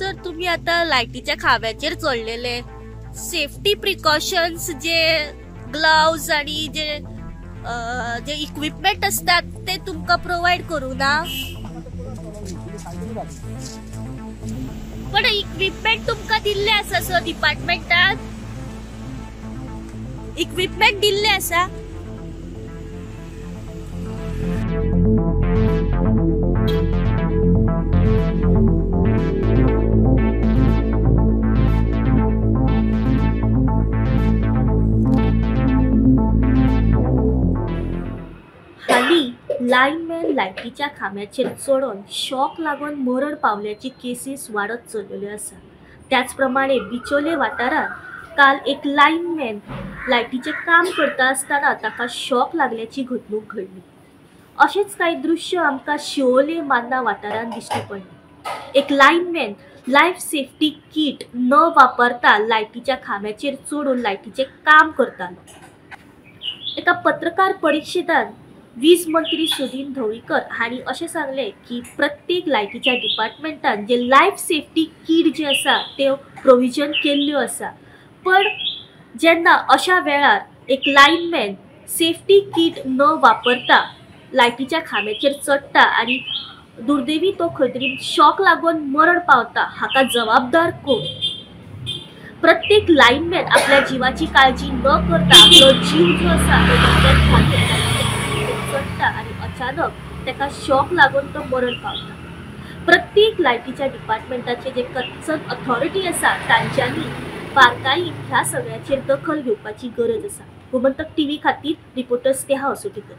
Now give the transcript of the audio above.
Sir तुम्ही आता लायटीच्या खांब्याचेर चडलेले, safety precautions जे gloves आणि जे जे इक्विपमेंट असतात ते तुमकां प्रोवायड करू ना? पण इक्विपमेंट तुमकां दिल्ले आसा सर डिपार्टमेंटान? इक्विपमेंट दिल्ले आसा? लायनमॅन लायटीच्या खांब्याचेर चडोन शॉक लागून मरण पावल्याची केसीस वाडत चललेल्यो आसा. त्याच प्रमाणे बिचोले वाठारांत काल एक लायनमॅन लायटीचें काम करता आसतना ताका शॉक लागल्याची घडणूक घडली. अशेंच कांय दृश्य आमकां शिवोले मान्ना वाठारांत दिश्टी पडलें. एक लायनमॅन लायफ सेफ्टी कीट न वापरता लायटीच्या खांब्याचेर चडून लायटीचें काम करतालो. एका पत्रकार परिशदेंत वीज मंत्री सुदिन ढवळीकर हांणी अशें सांगलें की प्रत्येक लायटीच्या डिपार्टमेंटान जे लायफ सेफ्टी कीट जे आसा त्यो प्रोविजन केल्ल्यो आसा, पण जेन्ना अशा वेळार एक लायनमॅन सेफ्टी कीट न वापरता लायटीच्या खांब्याचेर चडटा आनी दुर्दैवी तो खंय तरी शॉक लागून मरण पावता, हाका जबाबदार कोण? प्रत्येक लायनमॅन आपल्या जिवाची काळजी न करता आपलो जीव जो आसा तो धोक्यात घालून चडटा आनी अचानक ताका शॉक लागून तो मरण पावता. प्रत्येक लायटीच्या डिपार्टमेंटाचे जे कन्सर्न अथॉरिटी आसा तांच्यांनी बारकायेन ह्या सगळ्याचेर दखल घेवपाची गरज आसा. गोमंतक टीव्ही खातीर रिपोर्टर स्नेहा असोटीकर.